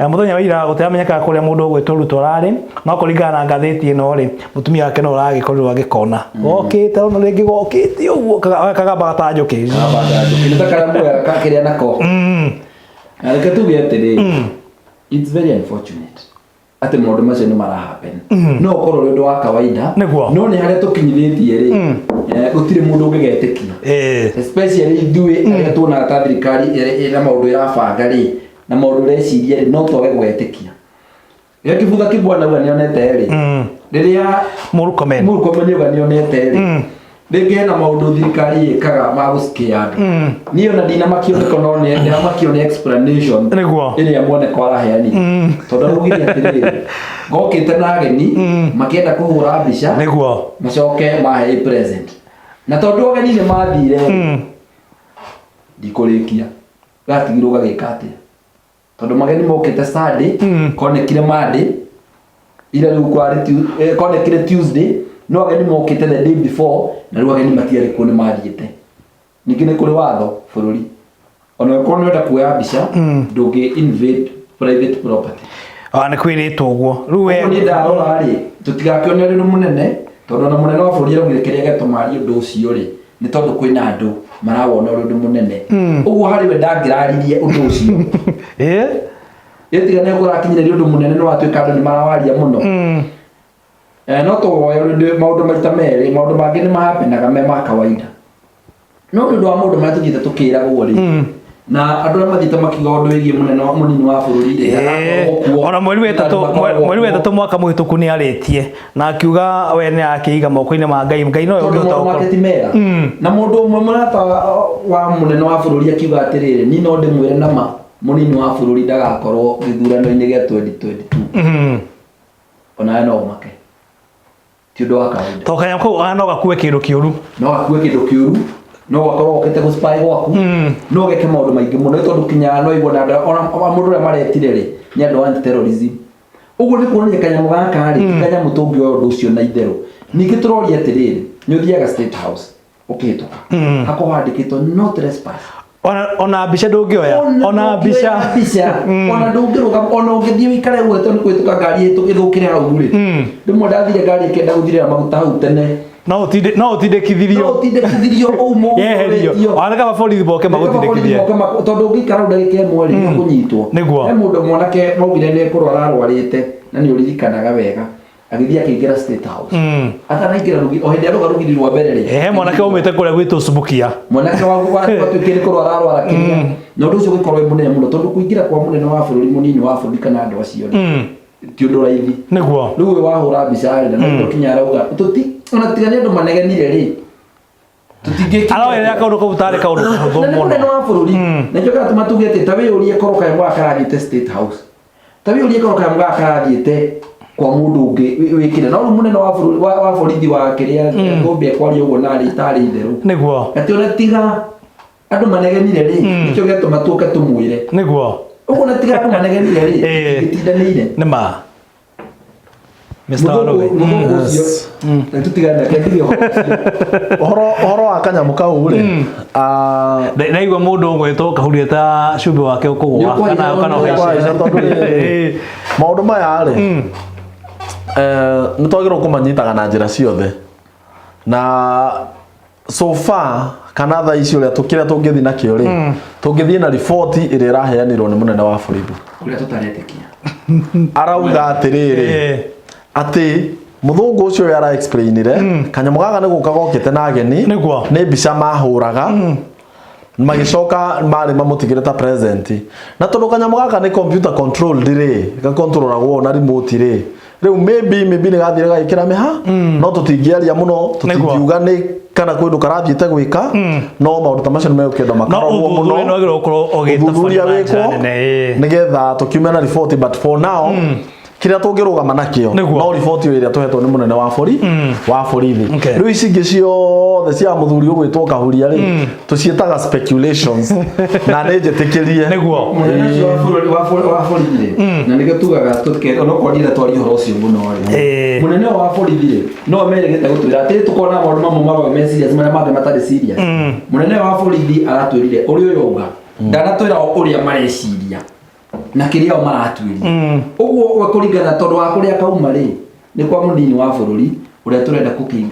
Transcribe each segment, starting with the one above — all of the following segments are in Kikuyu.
Mũthenya wa ira gũtiramenyekaga kũrĩa mũndũ ũgwĩtwo Ruto ararĩ, no kũringana na ngathĩti ĩno rĩ, mũtumia wake no ũragĩkorirwo agĩkona gokĩte ona rĩngĩ gokĩte ũguo kagamba ta njũkĩ. Kagamba njũkĩ nĩ ta karĩa muoyaga kakĩrĩa nako. Na reke tuge atĩrĩrĩ, it's very unfortunate atĩ maũndũ macio nĩ mara happen. No ũkorwo ũrĩ ũndũ wa kawaida. No nĩ harĩa tũkinyithĩtie rĩ, gũtirĩ mũndũ ũngĩgetĩkia, especially ithuĩ arĩa tuonaga ta thirikari ĩna maũndũ ĩrabanga rĩ, na maũndũ ũreciria rĩ, no twage gwetĩkia. Rĩrĩa Kĩbutha Kĩbwana auga nĩonete rĩ, rĩrĩa Murkomen. Murkomen auga nĩonete rĩ, rĩngĩ hena maũndũ thirikari ĩkaga ma gũcikia andũ. Niĩ ona ndinamakio nĩko, no nĩ ndĩramakio nĩ explanation ĩrĩa mwoneko araheanire, tondũ araugire atĩrĩrĩ, ngokĩte na ageni makĩenda kũhũra mbica, macoke mahe present, na tondũ ageni nĩ mathire, ndikũrĩkia gatigirwo gagĩka atĩa, tondũ mageni mokĩte Sunday, konekire Monday ira, rĩu kwarĩ konekire Tuesday, no ageni mokĩte the day before, na rĩu ageni matiarĩ kuo, nĩ mathiĩte. Ningĩ nĩ kũrĩ watho bũrũri, ona ũkorwo nĩ ũrenda kuoya mbica, ndũngĩ invade private property. Ah, nĩ kwĩrĩtwo ũguo rĩu we. Ũguo niĩ ndarora rĩ, tũtigakĩone ũndũ mũnene, tondũ ona mũnene wa bũrũri araugire kĩrĩa gĩatũma arie ũndũ ũcio rĩ, nĩ tondũ kwĩna andũ marawona ũrĩ ũndũ mũnene. Ũguo harĩ we ndangĩraririe ũndũ ũcio. Ĩtiga nĩ kũrakinyĩrĩria ũndũ mũnene, nĩ watuĩka andũ nĩ marawaria mũno. No tũwoe ũndũ maũndũ maita merĩ, maũndũ mangĩ nĩ mahapenaga me ma kawaida, no nĩ ũndũ wa maũndũ marĩa tũthiĩte tũkĩragwo rĩ, na andũ arĩa mathiĩte makiuga ũndũ wĩgiĩ mũnene wa mũnini wa bũrũri rĩ, ndagakorwo kuo. Ona mweri wa ĩtatũ, Andũ makoragwo mweri wa kuo. 3 mwaka mũhĩtũku nĩ arĩtie na akiuga we nĩ akĩiga moko-inĩ ma Ngai, Ngai nowe tondũ ũngĩhota maũndũ make gũkorwo ti mega. Na mũndũ ũmwe mũrata wa mũnene wa bũrũri akiuga atĩrĩrĩ, niĩ no ndĩmwĩre nama mũnini wa bũrũri ndagakorwo gĩthurano-inĩ gĩa 2022. Onawe no ũmake, ti ũndũ wa kawaida. To kanyamũ kau no gakue kĩndũ kĩũru. No gakue kĩndũ kĩũru, no gakorwo gokĩte gũspy gwaku, no geke maũndũ maingĩ mũno, nĩ tondũ kinya no igua na andũ ona mũndũ ũrĩa maretire rĩ, nĩ andũ a anti terrorism. Ũguo nĩ kuonania kanyamũ gaka rĩ, ti kanyamũ tũngĩoya ũndũ ũcio na itherũ. Ningĩ tũroria atĩrĩrĩ, nĩ ũthiaga State House ũkĩhĩtũka, hakorwo handĩkĩtwo "No trespass". Ona mbica ndũngĩoya, ona mbica. Mbica ona ndũngĩrũgama, ona ũngĩthiĩ ũikare ũguo tondũ kũhĩtũka ngari ĩthũkĩre hau rĩ. Rĩmwe ndathire ngari ĩkĩenda gũthirĩra maguta hau tene. No ũtindĩkithirio. No ũtindĩkithirio ũu. Yeherio ona kaba borithi boke magũtindĩkithie. Tondũ ũngĩikara hau ndagĩka 1 rĩ, nĩũkũnyitwo. He mũndũ mwanake maugire nĩ kũrwara arwarĩte, na nĩ ũririkanaga wega, agĩthiĩ akĩingĩra State House. Atanaingĩra rũgiri, o hĩndĩ arũga rũgiri rwa mbere rĩ, He mwanake umĩte kũrĩa gwĩtwo Subukia. Mwanake watuĩkire nĩ kũrwara arwara kĩrĩa, na ũndũ ũcio ũgĩkorwo wĩ mũnene mũno, tondũ kũingĩra kwa mũnene wa bũrũri, mũnini wa bũrũri kana andũ acio rĩ, ti ũndũ raithi. Rĩu ũyũ wahũra mbica rĩ, na nĩkĩo kinya arauga tũti ona tiga nĩ andũ manegenire rĩ, tũtingĩkire. Aroerera kaũndũ kau tarĩ kaũndũ kahũthũ Na nĩ mũno. mũnene wa bũrũri. Nakĩo kĩratũma tuge atĩ ta wĩyũrie korwo kanyamũ gaka karathiĩte State House, ta wĩyũrie korwo kanyamũ gaka karathiĩte kwa mũndũ ũngĩ wĩkĩre, no rĩu mũnene wa bũrũri wa borithi wa kĩrĩa ngũmbe ekwaria ũguo narĩ tarĩ itherũ, atĩ ona tiga andũ manegenire rĩ, nĩkĩo gĩatũma tũke tũmwĩre ũguo, na tiga andũ manegenire rĩ, gĩtindanĩire. Nĩ ma Mr. Walubi. Mũthũngũ ũcio na tũtigane nake, ndige ũhoro ũcio. Ũhoro wa kanyamũ kau rĩ, Ndaigua mũndũ ũgwĩtwo Kahuria ta cumbĩ wake ũkũgũa Nĩ kana ũkũhaica. ũhaice. Ũkũhaica tondũ rĩrĩ, maũndũ maya rĩ, nĩ twagĩrĩirwo kũmanyitaga na njĩra ciothe, na so far kana thaa ici ũrĩa kĩrĩa tũngĩthiĩ nakĩo rĩ, tũngĩthiĩ na riboti ĩrĩa ĩraheanirwo nĩ mũnene wa borithi. Ũrĩa tũtaretĩkia. Arauga atĩrĩrĩ, atĩ mũthũngũ ũcio ũrĩa ara explainire kanyamũ gaka nĩ gũka gokĩte na ageni, nĩ mbica mahũraga, magĩcoka marĩ mamũtigĩre ta present, na tondũ kanyamũ gaka nĩ computer controlled rĩ, gakontrolagwo na remote rĩ, rĩu maybe nĩ gathire gagĩkĩra mĩha, no tũtingĩaria mũno, tũtingiuga nĩ kana kwĩ ũndũ karathiĩte gwĩka, no maũndũ ta macio nĩ megũkĩenda No makarorwo ũthuthuria nĩ mũno, wagĩrĩirwo gũkorwo ũthuthuria ũgĩtabanio na njĩra wĩkwo nene, ĩĩ. nĩgetha tũkiume na riboti, but for now kĩrĩa tũngĩrũgama nakĩo no riboti ĩrĩa tũhetwo nĩ mũnene wa borithi wa borithi. Rĩu ici ingĩ ciothe cia mũthuri ũgwĩtwo Kahuria rĩ, tũciĩtaga speculations na nĩ njĩtĩkĩrie. Mũnene ũcio wa bũrũri wa borithi rĩ, na nĩkĩo tugaga tũke onokorwo ndienda twarie ũhoro ũcio mũno rĩ, mũnene ũyũ wa borithi rĩ, no merĩgĩte gũtwĩra atĩ tũkona maũndũ mamwe maroĩ me serious, marĩa mangĩ matarĩ serious. Mũnene ũyũ wa borithi aratwĩrire ũrĩa ũyũ auga, ndanatwĩra o ũrĩa mareciria. Na kĩrĩa o maratuĩria ũguo we kũringana tondũ wa kũrĩa kauma rĩ, nĩ kwa mũnini wa bũrũri ũrĩa tũrenda kũkĩ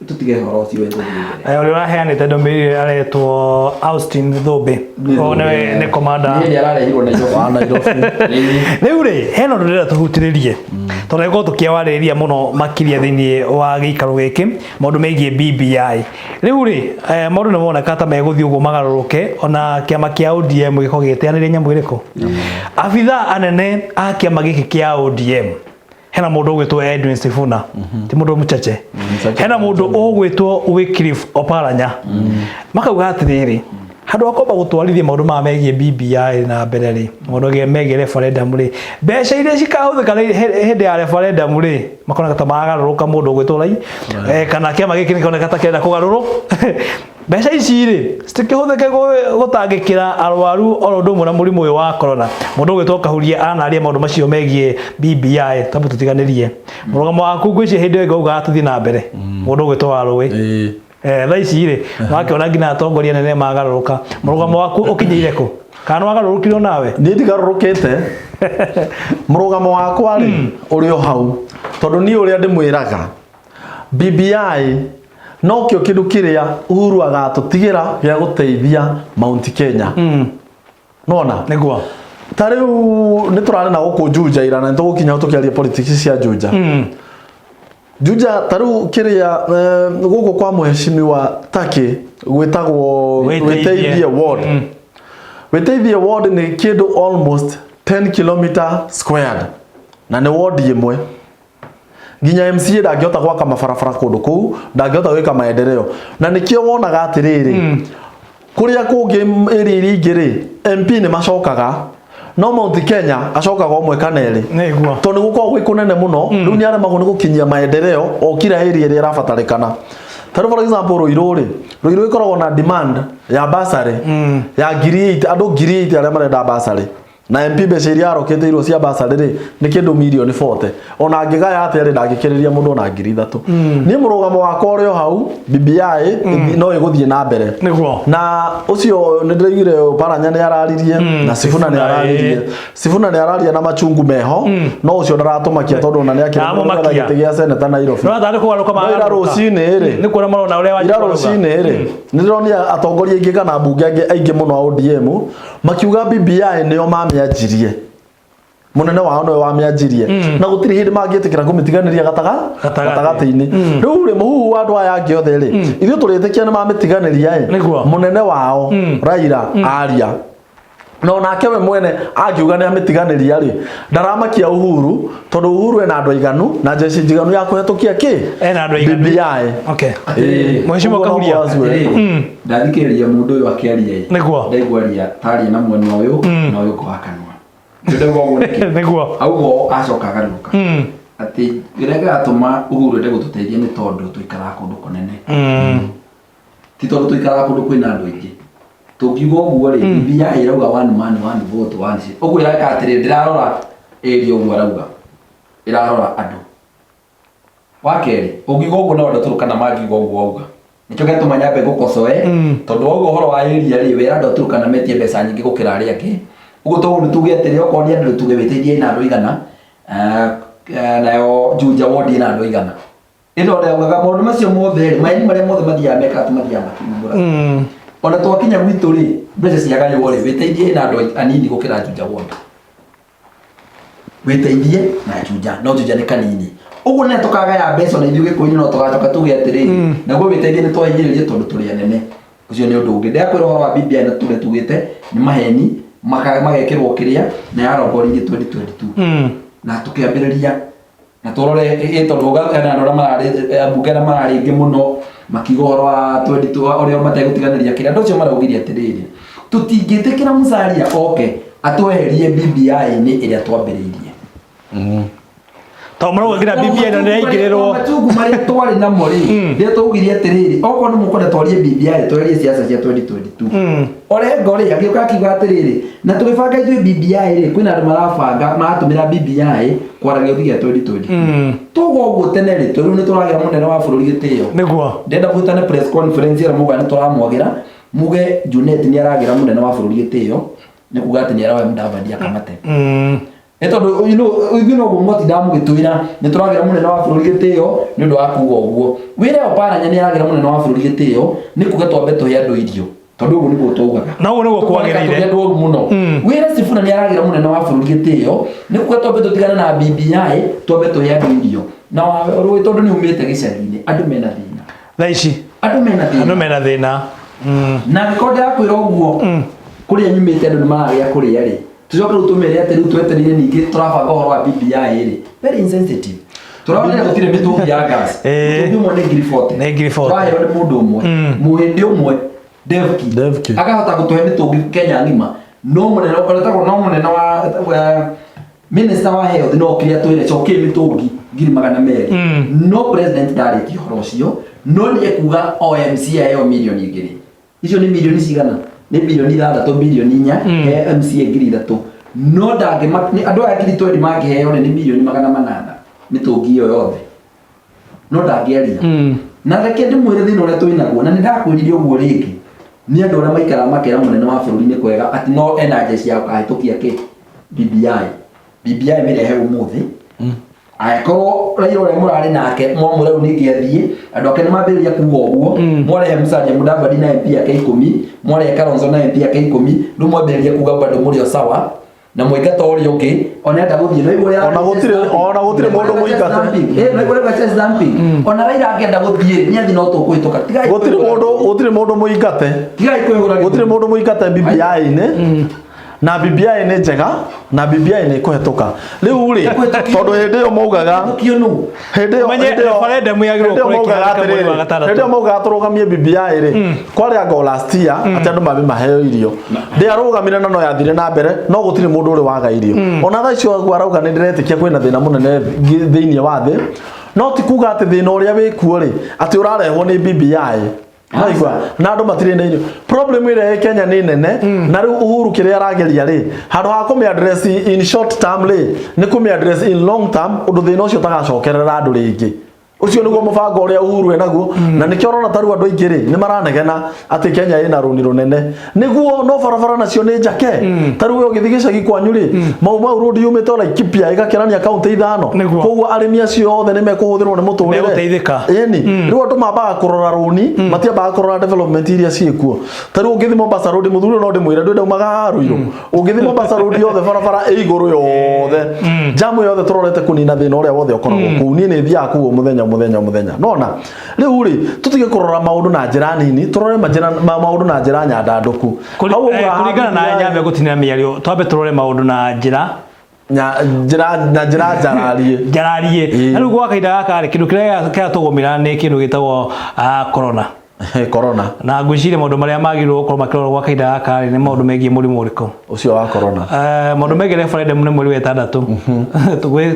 tũtige ũhoro ũcio wĩ gũthiĩ mbere. Ũrĩa ũraheanĩte ndũmĩrĩri aretwo Austin Thũmbĩ. Ũyũ nĩwe nĩ commander. Nĩ hĩndĩ ararehirwo Nairobi. Wa Nairobi. Rĩu rĩ, hena ũndũ ndĩrenda tũhutĩrĩrie tondũ nĩgũkorwo tũkĩwarĩrĩria mũno makĩria thĩinĩ wa gĩikaro gĩkĩ maũndũ megiĩ BBI. Rĩu rĩ, maũndũ nĩ moneka ta megũthiĩ ũguo magarũrũke, ona kĩama kĩa ODM gĩkorwo gĩgĩteanĩria nyamũ ĩrĩkũ. Abithaa anene a kĩama gĩkĩ kĩa ODM, hena mũndũ ũgwĩtwo Edwin Sifuna, ti mũndũ mũcheche, hena mũndũ ũgwĩtwo Wycliffe Oparanya, makauga atĩrĩrĩ, handũ ha kwamba gũtwarithia maũndũ maya megiĩ BBI na mbere rĩ, maũndũ megiĩ referendum rĩ, mbeca iria cikahũthĩka hĩndĩ ya referendum rĩ, makoneka ta maragarũrũka mũndũ ũgwĩtwo Rai, kana kĩama gĩkĩ nĩkĩoneka ta kĩrenda kũgarũrwo. Mbeca ici rĩ, citikĩhũthĩke gũtangĩkĩra arwaru oro ũndũ ũmwe na mũrimũ ũyũ wa corona. Mũndũ ũgwĩtwo Kahuria anaria maũndũ macio megiĩ BBI, tambe tũtiganĩrie mũrũgamo waku. Ngwĩciria hĩndĩ ĩyo ĩngĩ waugaga tũthiĩ na mbere, mũndũ ũgwĩtwo Warũĩ. Thaa ici rĩ, wakĩona nginya atongoria anene magarũrũka, mũrũgamo waku ũkinyĩire kũ, kana nĩwagarũrũkire nawe? Niĩ ndigarũrũkĩte, mũrũgamo wakwa rĩ, ũrĩ o hau, tondũ niĩ ũrĩa ndĩmwĩraga, BBI nokĩo kĩndũ kĩrĩa Uhuru agatũtigĩra gĩa gũteithia Mount Kenya. Nona Nĩguo. Ta rĩu nĩ tũrarĩ na gũkũ Juja ira, na nĩ tũgũkinya tũkĩaria politics cia Juja. Juja ta rĩu kĩrĩa, gũkũ kwa mheshimiwa Taki gwĩtagwo Wĩteithie. Wĩteithie ward. Wĩteithie ward nĩ kĩndũ almost 10 km squared, na nĩ ward ĩmwe. Nginya MCA ndangĩhota gwaka mabarabara kũndũ kũu, ndangĩhota gwĩka maendeleo, na nĩkĩo wonaga atĩrĩrĩ, kũrĩa kũngĩ area iria ingĩ rĩ, MP nĩ macokaga, no Mount Kenya acokaga ũmwe kana erĩ, tondũ nĩ gũkoragwo gwĩ kũnene mũno. Rĩu nĩ aremagwo nĩ gũkinyia maendeleo o kila area ĩrĩa ĩrabatarĩkana. Ta rĩu for example Ruiru rĩ, Ruiru ĩkoragwo na demand ya bursary ya 80,000, andũ 80,000 arĩa marenda bursary, na MP mbeca iria arokĩte cia bursary rĩ, nĩ kĩndũ mirioni 40. Ona angĩgaya atĩa rĩ, ndangĩkĩrĩria mũndũ ona 3,000. Niĩ mũrũgamo wakwa ũrĩ o hau, BBI no ĩgũthiĩ na mbere. Na ũcio nĩ ndĩraiguire Oparanya nĩ araririe, na Sifuna nĩ Sifuna, araririe. Sifuna nĩ araria na machungu meho, no ũcio ndaratũmakia tondũ ona nĩ akĩrĩ Ndamũmakia. gĩtĩ gĩa seneta Nairobi. No tarĩ kũgarũrũka No ira magarũrũka. rũcinĩ rĩ, Nĩ kuona marona ũrĩa ira Wanjikũ arauga. rũcinĩ rĩ, nĩ ndĩronire atongoria aingĩ kana ambunge angĩ aingĩ mũno a ODM makiuga BBI nĩo mamĩanjirie, mũnene wao nĩwe wamĩanjirie, na gũtirĩ hĩndĩ mangĩtĩkĩra kũmĩtiganĩria Gatagatĩ. Gatagatĩ-inĩ. Rĩu rĩ, mũhuhu wa andũ aya angĩ othe rĩ, ithuĩ tũrĩtĩkia nĩ mamĩtiganĩria ĩ. Mũnene wao Raila aria, na onake we mwene angiuga nĩ amĩtiganĩria rĩ, ndaramakia Uhuru, tondũ Uhuru ena andũ aiganu na jeshi njiganu ya kũhetũkia kĩ? Ena andũ aiganu. BBI. Okay. Atĩrĩrĩ, Mheshimiwa Ũguo Kahuria. noguo acio. Atĩrĩrĩ, ndathikĩrĩria mũndũ ũyũ akĩaria ĩ, ndaigua aria taria na mwena ũyũ na ũyũ ũngĩ wa kanua. Ndĩrauga ũguo nĩkĩ? Auga ũũ, acoka agarũrũka atĩ kĩrĩa kĩratũma Uhuru ende gũtũteithia nĩ tondũ tũikaraga kũndũ kũnene, ti tondũ tũikaraga kũndũ kwĩna andũ aingĩ. Tũngiuga ũguo rĩ, BBI ĩrauga one man one vote one seat. Ũguo ĩreka atĩrĩ, ndĩrarora area ũguo arauga, ĩrarora andũ. Wa kerĩ, ũngiuga ũguo no andũ a Turkana mangiuga ũguo auga, nĩkĩo gĩatũma nyambe ngũkocoe, tondũ wauga ũhoro wa area rĩ, wĩra andũ a Turkana metie mbeca nyingĩ gũkĩra arĩa angĩ. Ũguo toguo nĩ tuge atĩrĩ, okorwo nĩ andũ tuge wĩteithie ĩna andũ aigana, nayo Juja ward ĩna andũ aigana. Ĩno ndaugaga maũndũ macio mothe rĩ, maeni marĩa mothe mathiaga mekaga atĩ mathiaga makiumbũra. Ona twakinya gwitũ rĩ, mbeca ciagaywo rĩ, wĩteithie ĩna andũ anini gũkĩra Juja ward. Wĩteithie na Juja, no Juja nĩ kanini. Ũguo nĩ tũkagaya mbeca ona ithuĩ Gĩkũyũ-inĩ, no tũgacoka tuge atĩrĩrĩ, naguo wĩteithie nĩ twahinyĩrĩrio tondũ tũrĩ anene. Ũcio nĩ ũndũ ũngĩ. Ndĩrakwĩra ũhoro wa BBI na tũrĩa tugĩte nĩ maheni magekĩrwo kĩrĩa na yarongoririe 2022, na tũkĩambĩrĩria na tũrore ĩ tondũ hena andũ arĩa mararĩ, ambunge arĩa mararĩ aingĩ mũno makiuga ũhoro wa 22 ũrĩa mategũtiganĩria kĩrĩa. Andũ acio maraugire atĩrĩrĩ, tũtingĩtĩkĩra Musalia oke atweherie BBI-inĩ ĩrĩa twambĩrĩirie. Tondũ marauga nginya BBI ĩno nĩ yaingĩrĩrwo. Machungu marĩa twarĩ namo rĩ, rĩrĩa twaugire atĩrĩrĩ, okorwo nĩ mũkwenda twarie BBI, tweherie siasa cia 2022. Orengo rĩ, agĩũka akiuga atĩrĩrĩ, na tũgĩbanga ithuĩ BBI rĩ, kwĩna andũ marabanga maratũmĩra BBI kwaragia ũthii gĩa 2022. Tuga ũguo tene rĩ, tondũ rĩu nĩ tũragĩra mũnene wa bũrũri gĩtĩo. Ndĩrenda mũhĩtane press conference ĩrĩa muga nĩ tũramwagĩra, muge Junet nĩ aragĩra mũnene wa bũrũri gĩtĩo. Nĩ kuga atĩ nĩ aroya Mudavadi akamate. Nĩ tondũ ithuĩ noguo mwatindaga mũgĩtwĩra nĩ tũragĩra mũnene wa bũrũri gĩtĩo nĩ ũndũ wa kuga ũguo. Wĩre Oparanya nĩ aragĩra mũnene wa bũrũri gĩtĩo nĩ kuga twambe tũhe andũ irio. Tondũ ũguo nĩguo twaugaga. Na ũguo nĩguo Tũkoneka kwagĩrĩire. tũrĩ andũ oru mũno. Wĩre Sifuna nĩ aragĩra mũnene wa bũrũri gĩtĩo nĩ kuga twambe tũtigane na BBI twambe tũhe andũ irio. Na rũĩ tondũ nĩ umĩte gĩcagi-inĩ andũ mena thĩna. Thaa ici Andũ mena thĩna. Andũ mena thĩna. Na angĩkorwo ndĩrakwĩra ũguo kũrĩa nyumĩte andũ nĩ maragĩa kũrĩa rĩ, tũcoke rĩu tũmere atĩ rĩu twetereire ningĩ tũrabanga ũhoro wa BBI rĩ, very insensitive. Tũronire gũtirĩ mĩtũngi ya gas. Mũtũngi ũmwe nĩ ngiri 40. Nĩ ngiri 40. Tũraheo nĩ mũndũ ũmwe. Mũhĩndĩ ũmwe Devki. Devki. Akahota gũtũhe mĩtũngi Kenya ng'ima. No mũnene ũretagwo no mũnene wa minister wa health no kĩrĩa twĩre cokie mĩtũngi 200,000. No president ndarĩtie ũhoro ũcio, no nĩ ekuga o MCA aheo 2,000,000. Icio nĩ milioni cigana? Nĩ bilioni 6, bilioni 4, he MCA 3,000. No ndangĩ andũ aya 20,000 mangĩheo nĩ 800,000,000 mĩtũngi ĩyo yothe. No ndangĩaria. Na reke ndĩmwĩre thĩna ũrĩa twĩ naguo, na nĩ ndakwĩrire ũguo rĩngĩ. Nĩ andũ arĩa maikaraga makera mũnene wa bũrũri nĩ kwega atĩ no ena jeshi ya gũkahĩtũkia kĩ? BBI. BBI mĩrehe ũmũthĩ. Angĩkorwo Raila ũrĩa mũrarĩ nake mwamwĩra rĩu ningĩ athiĩ, andũ ake nĩ mambĩrĩria kuga ũguo, mwarehe Musalia Mudavadi na MP ake 10, mwarehe Kalonzo na MP ake 10, rĩu mwambĩrĩria kuga bado mũrĩ o sawa, na mũingata ũrĩa ũngĩ ona enda gũthiĩ no igũrũ Ona gũtirĩ mũndũ mũingate. No igũrũ rĩa chest thumping. Ona Raila angĩenda gũthiĩ nĩ athiĩ no tũkũhĩtũka. Tigai Gũtirĩ mũndũ gũtirĩ mũndũ mũingate. Tigai kwĩhũra. Gũtirĩ mũndũ mũingate BBI-inĩ. Na BBI nĩ njega na BBI nĩ ĩkũhetũka. Rĩu rĩ, tondũ hĩndĩ ĩyo maugaga hĩndĩ ĩyo Ũmenye referendum yagĩrĩirwo hĩndĩ ĩyo gũkorwo maugaga ĩkĩhanĩka mweri wa atĩrĩrĩ, gatandatũ. hĩndĩ ĩyo maugaga tũrũgamie BBI rĩ, kwarĩ anga o last year atĩ andũ mambe maheo irio. Ndĩarũgamire na no yathire na mbere no gũtirĩ mũndũ ũrĩ waga irio. Ona thaa icio ũguo arauga nĩ ndĩretĩkia kwĩna thĩna mũnene thĩinĩ wa thĩ. No ti kuga atĩ thĩna ũrĩa wĩkuo rĩ, atĩ ũrarehwo nĩ BBI. Naigua na andũ matirĩ na irio. Problem ĩrĩa ĩ Kenya nĩ nene na rĩu Uhuru kĩrĩa arageria rĩ, handũ ha kũmĩ address in short term rĩ, nĩ kũmĩ address in long term ũndũ thĩna ũcio ũtagacokerera andũ rĩngĩ. Ũcio nĩguo mũbango ũrĩa Uhuru enaguo na nĩkĩo ũrona ta rĩu andũ aingĩ rĩ nĩ maranegena atĩ Kenya ĩna rũni rũnene. Nĩguo no barabara nacio nĩ njake. Ta rĩu we ũgĩthiĩ gĩcagi kwanyu rĩ, Mau Mau road yumĩte o Laikipia ĩgakĩrania kaũntĩ 5. Nĩguo. Koguo arĩmi acio othe nĩ mekũhũthĩrwo nĩ mũtũrĩre. Megũteithĩka. Ĩni, rĩu andũ mambaga kũrora rũni, matiambaga kũrora development iria ciĩkuo. Ta rĩu ũngĩthiĩ Mombasa Road, mũthuri ũyũ no ndĩmwĩre ndũĩ ndaumaga haha Ruiru. Ũngĩthiĩ Mombasa Road yothe barabara ĩ igũrũ yothe. Jamu yothe tũrorete kũnina thĩna ũrĩa wothe ũkoragwo kũu. Niĩ nĩ thiaga kũu o mũthenya mũthenya mũthenya. Nona, rĩu rĩ, tũtige kũrora maũndũ na njĩra nini, tũrore maũndũ na njĩra nyandandũku. Hau ũguo haha Kũringana na BBI nyambe gũtinia mĩario, twambe tũrore maũndũ na njĩra na njĩra njarariĩ. Njarariĩ. Na rĩu gwa kahinda gaka rĩ, kĩndũ kĩrĩa kĩratũgũmĩra nĩ kĩndũ gĩtagwo corona. Corona. Na ngwĩciria maũndũ marĩa magĩrĩirwo gũkorwo makĩrorwo gwa kahinda gaka rĩ, nĩ maũndũ megiĩ mũrimũ ũrĩkũ? Ũcio wa corona. Maũndũ megiĩ referendum nĩ mweri wa 6.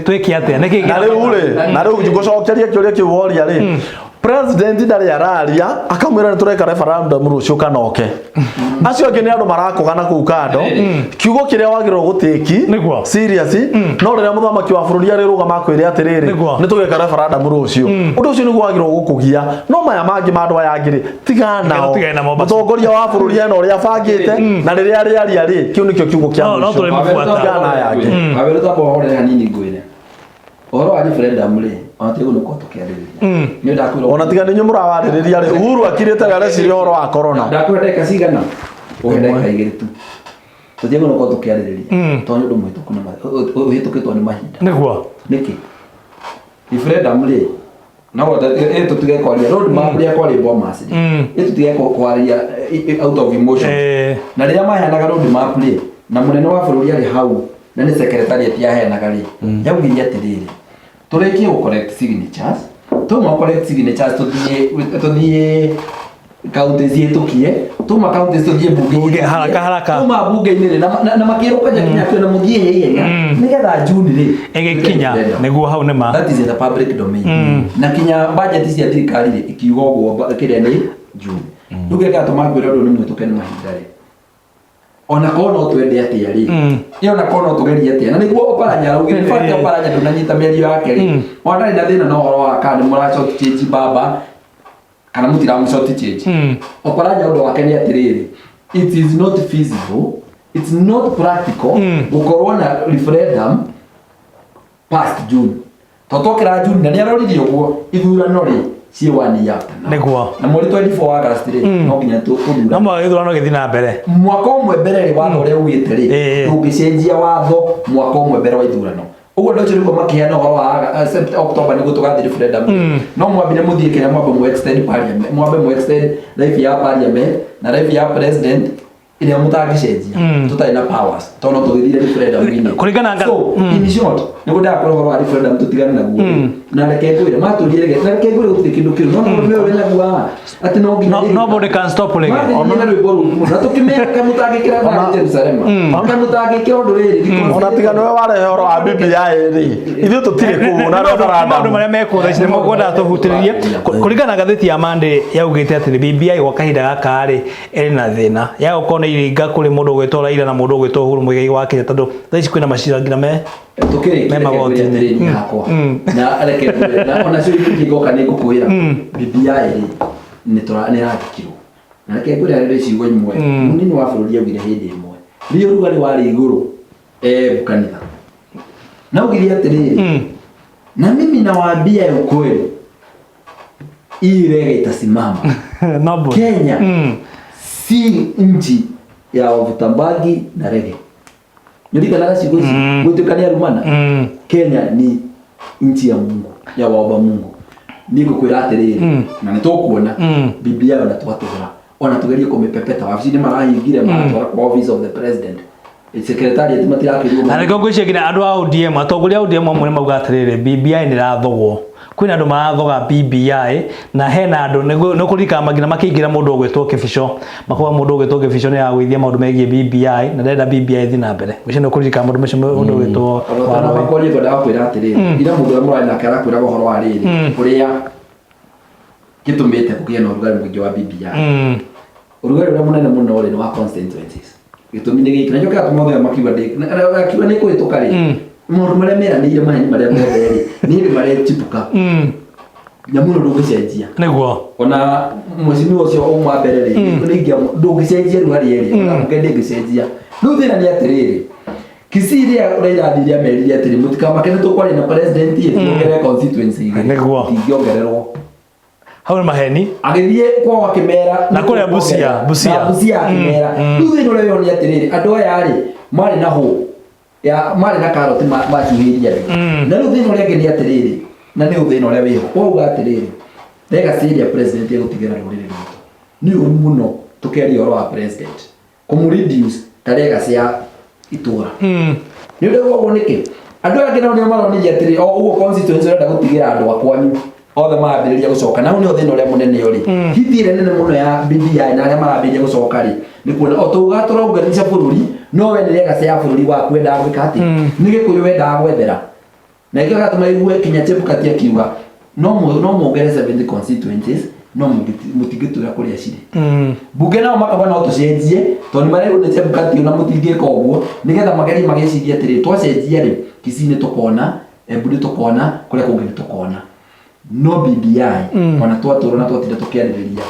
Twĩke atĩa? Nĩkĩ Na rĩu rĩ, na rĩu ngũcokeria kĩũria kĩu woria rĩ, president ndarĩ araria akamwĩra nĩ tũreka referendum rũciũ kana oke. Acio angĩ nĩ andũ marakũgana kũu kando. Kiugo kĩrĩa wagĩrĩirwo gũtĩki Nĩguo. serious, no rĩrĩa mũthamaki wa bũrũri arĩrũgama akwĩre atĩrĩrĩ, Nĩguo. nĩ tũgeka referendum rũciũ. Ũndũ ũcio nĩguo wagĩrĩirwo gũkũgia. No maya mangĩ ma andũ aya angĩ rĩ, tigana nao. Tigana namo basi. Mũtongoria wa bũrũri ena ũrĩa abangĩte na rĩrĩa arĩaria rĩ, kĩu nĩkĩo kiugo kĩa No, no mũico. tũrĩmũbuata. Tigana aya angĩ. Wawĩra twamba ũhorere hanini ngwĩre. Ũhoro wa referendum rĩ, ona tigũ nĩko tũkĩarĩrĩria. Nĩ ndakwĩra. Ona tiga nĩ inyuĩ mũrawarĩrĩria rĩ, Uhuru akirĩte rĩ areciria ũhoro wa corona. Ndakwĩra ndagĩka cigana? Ũhe ndagĩka 2 tu. Tũtiagĩrĩirwo gũkorwo tũkĩarĩrĩria. Tondũ nĩ ũndũ mũhĩtũku na ũhĩtũkĩtwo nĩ mahinda. Nĩguo. Nĩkĩ? Referendum rĩ, no tũtige kwaria road map rĩa kwarĩ Bomas rĩ. Tũtige kwaria out of emotion. Na rĩrĩa maheanaga road map rĩ, na mũnene wa bũrũri arĩ hau, na nĩ secretariat yaheanaga rĩ, yaugire atĩrĩrĩ, tũrĩkie gũ collect signatures, tuma collect signatures tũthiĩ kaunti ciĩtũkie, tuma kaunti tũthiĩ Bunge, bunge haraka, haraka. tuma bunge-inĩ rĩ, na makĩrwo kwanja kinya kwĩna mũthiĩ ihenya nĩgetha June rĩ Ĩgĩkinya nĩguo hau nĩ ma. That is in the public domain. Na kinya budget cia thirikari rĩ ikiuga ũguo kĩrĩa nĩ June. Rĩu kĩrĩa kĩratũma ngwĩre ũndũ nĩ mũhĩtũke nĩ mahinda rĩ, ona korwo no twende atĩa rĩ, ĩ ona korwo no tũgerie atĩa, na nĩguo Oparanya araugire. In fact, Oparanya ndũnanyita mĩario yake rĩ, ona ndarĩ na thĩna na ũhoro wa kana nĩ mũra short change baba kana mũtiramũ short change. Oparanya ũndũ wake nĩ atĩrĩrĩ, it is not feasible. It's not practical gũkorwo na referendum past June. To twokĩra June na nĩ aroririe ũguo ithurano rĩ ciĩ one year after now. Nĩguo. Na mweri 24 August rĩ no nginya No tũthurane. mwaka gĩthurano gĩthiĩ na mbere. Mwaka ũmwe mbere rĩ watho ũrĩa ugĩte rĩ Ĩĩ. ndũngĩcenjia watho mwaka ũmwe mbere wa ithurano. Ũguo ndũcio nĩguo makĩheana ũhoro wa October nĩguo tũgathiĩ referendum. No mwambire mũthiĩ kĩrĩa mwambe mũ extend parliament, mwambe mũ extend life ya parliament na life ya president ĩrĩa mũtangĩcenjia tũtarĩ na powers tondũ no tũgĩthire referendum-inĩ. Kũringana na- So, in short, nĩguo ndakora ũhoro wa referendum tũtigane naguo. Na reke ngwĩre matũrie reke na reke ngwĩre gũtirĩ kĩndũ kĩu. No nĩ ũrĩa naguo atĩ no nginya No, nobody can stop reggae. Mathiĩ na rwĩmbo rũu mũno. Na tũkĩmera kamũtangĩkĩra na Jerusalem. Kamũtangĩkĩra ũndũ rĩrĩ. Ona tiga nĩwe warehe ũhoro wa BBI rĩ, ithuĩ tũtirĩ kũu na maũndũ referendum. marĩa mekuo thaa ici nĩmo ngwendaga tũhutĩrĩrie. Kũringana na ngathĩti ya Monday yaugĩte atĩ BBI gwa kahinda gaka rĩ ĩrĩ na thĩna ya gũkorwo nĩ iringa kũrĩ mũndũ ũgwĩtwo Raila na mũndũ ũgwĩtwo Uhuru Muigai wa Kenyatta tondũ thaa ici kwĩna macira nginya me Tũkĩrĩkia Me reke ngwĩre magoti-inĩ. atĩrĩrĩ hakwa. Na reke ngwĩre, na onacio ingĩ ngoka nĩ ngũkwĩra. BBI rĩ nĩ tũra nĩ ĩrandĩkirwo. Na reke ngwĩre harĩ ciugo imwe. Mũnini wa bũrũri augire hĩndĩ ĩmwe. Rĩrĩa ũrugarĩ warĩ igũrũ Embu kanitha. Na augire atĩrĩrĩ. Na mimi nawaambia ya ukweli. Hii rege itasimama. Nobody. Kenya si nchi ya wavuta bangi na rege. Ndirikanaga ciugo ici gwĩtuĩka nĩ arumana. Kenya ni nchi ya Mungu, ya waomba Mungu. Niĩ ngũkwĩra atĩrĩrĩ, na nĩ tũkuona BBI ona twatũra ona tugerie kũmĩpepeta wabici nĩ marahingire maratwara kwa office of the president secretariat matirakĩrwo Na nĩkĩo ngwĩciria nginya andũ a ODM atongoria a ODM amwe nĩ mauga atĩrĩrĩ BBI nĩ ĩrathogwo kwĩna andũ marathoga BBI na hena andũ nĩ ũkũririkana nginya makĩingĩra mũndũ ũgwĩtwo Kĩbico makauga mũndũ ũgwĩtwo Kĩbico nĩ aragũithia maũndũ megiĩ BBI na ndĩrenda BBI ĩthiĩ na mbere. Ngwĩciria nĩ ũkũririkana maũndũ macio mũndũ ũgwĩtwo Ona makwaria ngwendaga kwĩra atĩrĩrĩ ira mũndũ ũrĩa mũrarĩ nake arakwĩraga ũhoro wa rĩrĩ ũrĩa gĩtũmĩte kũgĩe na ũrugarĩ mũingĩ wa BBI. Ũrugarĩ ũrĩa mũnene mũno rĩ nĩ wa constituencies. Gĩtũmi nĩ gĩkĩ na nĩkĩo kĩratũma othe makiuga ndĩ akiuga nĩ kũhĩtũka rĩ maũndũ marĩa meranĩire maheni marĩa mothe rĩ nĩ hĩndĩ marechipũka nyamũ ĩno ndũngĩcenjia. Nĩguo. Ona mheshimiwa ũcio uma mbere rĩ nĩ ndũngĩcenjia rĩu harĩa ĩrĩ ona mbunge ndĩngĩcenjia. Rĩu thĩna nĩ atĩrĩrĩ Kisii rĩrĩa Raila athire amerire atĩrĩ mũtikamake nĩ tũkwaria na president ĩ tuongerere constituency igĩrĩ. Nĩguo. Itingĩongererwo. Hau nĩ maheni. Agĩthiĩ kwao akĩmera Na kũrĩa Busia, Busia. Na Busia akĩmera. Rĩu thĩna ũrĩa wĩho nĩ atĩrĩrĩ andũ aya rĩ marĩ na hũ ya marĩ na karoti macuhĩirie andũ. Na rĩu thĩna ũrĩa ũngĩ nĩ atĩrĩrĩ na nĩ thĩna ũrĩa wĩho wauga atĩrĩrĩ legacy ĩrĩa president egũtigĩra rũrĩrĩ rwitũ nĩ ũru mũno tũkĩaria ũhoro wa president kũmũ reduce ta legacy ya itũra. Nĩ ũndũ ũguo nĩkĩ andũ aya angĩ nao nĩo maronire atĩrĩ o ũguo constituency ũrenda gũtigĩra andũ a kwanyu othe marambĩrĩria gũcoka na hau nĩho thĩna ũrĩa mũnene ũrĩ. Hiti ĩrĩa nene mũno ya BBI na arĩa marambĩrĩria gũcoka rĩ nĩ kuona o tũuga tũraunganisha bũrũri no we nĩ legacy ya bũrũri waku wendaga gwĩka atĩ nĩ Gĩkũyũ wendaga gwethera na nĩkĩo gĩgatũma igue kinya Chebukati akiuga no muongerere 70 constituencies no mũtingĩtwĩra kũrĩa cirĩ. Mbunge nao makauga no tũcenjie tondũ nĩ marerwo nĩ Chebukati ona mũtingĩka ũguo nĩgetha magerie magĩcirie atĩrĩ twacenjia rĩ Kisii nĩ tũkona Embu nĩ tũkona kũrĩa kũngĩ nĩ tũkona no BBI ona twatũra na twatinda tũkĩarĩrĩria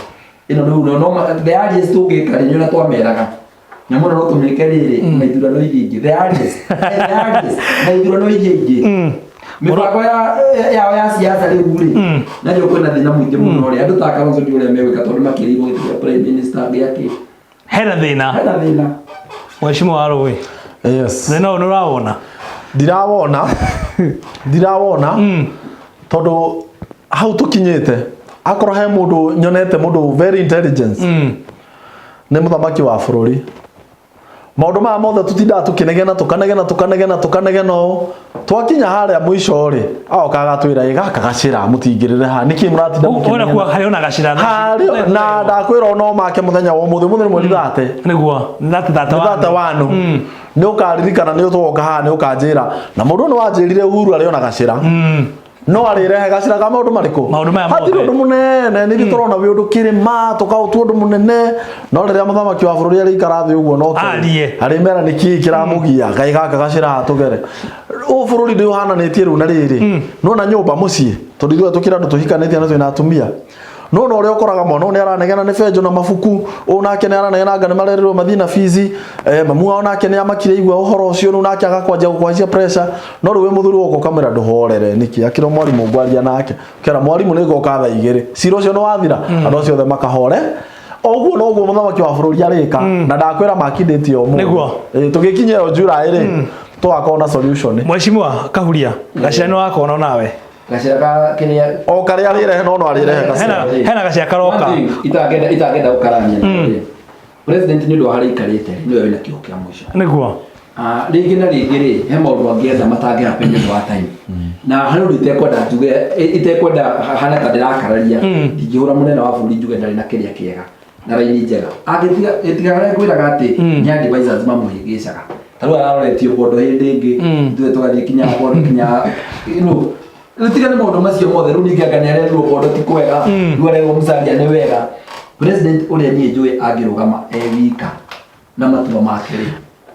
ĩno rĩu no the earliest tũngĩka rĩ nĩ ũrĩa twameraga na mũno no tũmĩke rĩrĩ na ithurano iria ingĩ the earliest the earliest na ithurano iria ingĩ mĩbango yao ya siasa rĩu rĩ na nĩo kwĩna thĩna mũingĩ mũno rĩ andũ ta Kalonzo ndiũĩ ũrĩa megwĩka tondũ makĩrĩirwo gĩtĩ kĩa prime minister gĩake Hena thĩna. Hena thĩna. Mheshimiwa wa Rũĩ. Yes. Thĩna ũyũ nĩ ũrawona? Ndirawona. Ndirawona. Tondũ hau tũkinyĩte akorwo he mũndũ nyonete mũndũ very intelligent nĩ mũthamaki wa bũrũri. Maũndũ maya mothe tũtindaga tũkĩnegena tũkanegena tũkanegena tũkanegena ũũ twakinya harĩa mũico rĩ agoka agatwĩra ĩ gaka gacĩra mũtingĩrĩre haha nĩkĩ mũratinda Ũrĩa kuwa harĩ ona gacĩra harĩ na ndakwĩra no make mũthenya wa ũmũthĩ ũmũthĩ nĩ mweri thate nĩguo thate thate nĩ thate wanu nĩ ũkaririkana nĩ ũtũgoka haha nĩ ũkanjĩra na mũndũ ũyũ nĩ wanjĩrire Uhuru arĩ ona gacĩra no arĩrehe gacĩra ka maũndũ marĩkũ Maũndũ maya hatirĩ mothe. ũndũ mũnene nĩ ithuĩ tũrona wĩ ũndũ kĩrĩma tũkaũtua ũndũ mũnene no rĩrĩa mũthamaki wa bũrũri arĩikara thĩ ũguo no Arie. arĩmera nĩ kĩĩ kĩramũgia ngai gaka gacĩra haha tũgere ũũ bũrũri ndĩ ũhananĩtie rĩu na rĩrĩ nona nyũmba mũciĩ tondũ ithuĩ tũkĩra andũ tũhikanĩtie na twĩna atumia No na ũrĩa ũkoraga mwana ũyũ nĩ aranegena nĩ benjũ na mabuku, ũyũ nake nĩ aranegena anga nĩ marerirwo mathiĩ na bici, mamu wao nake nĩ amakire igua ũhoro ũcio, rĩu nake agakwanjia gũkwanjia pressure. No rĩu wĩ mũthuri woka ũkamwĩra ndũhorere nĩkĩ, akĩrwo mwarimũ ngwaria nake, ũkera mwarimũ nĩ ngoka thaa 2, cira ũcio nĩ wathira, andũ acio othe makahore. Oguo noguo mũthamaki wa bũrũri arĩka, na ndakwĩra makindĩtie ũmũthĩ. Nĩguo. Tũgĩkinya ĩyo July rĩ, tũgakorwo na solution. Mheshimiwa Kahuria, gacĩra nĩ wakona nawe. Gacĩra ka kĩrĩa O karĩa arĩrehe no no arĩrehe gacĩra. Hena gacĩra karoka. One thing itangĩenda gũkarania mm. President nĩ ũndũ wa harĩa aikarĩte nĩwe wĩna kĩho kĩa mũico. Nĩguo. Rĩngĩ na rĩngĩ rĩ, he maũndũ angĩenda matangĩ happen nĩ ũndũ wa time. Na harĩ ũndũ itekwenda njuge, itekwenda hana ta ndĩrakararia, ndingĩhũra mũnene wa bũrũri njuge ndarĩ na kĩrĩa kĩega na raini njega. Angĩtiga ĩtiga harĩa ngwĩraga atĩ nĩ advisors mamũhĩngĩcaga. Ta rĩu araroretio bondo hĩndĩ ĩngĩ, ithuĩ tũgathiĩ kinya bondo kinya rĩu tiga nĩ maũndũ macio mothe, rĩu ningĩ anga nĩ arerirwo bondo ti kwega, rĩu arerwo Musalia nĩ wega. President ũrĩa niĩ njũĩ angĩrũgama e wika na matua make rĩ,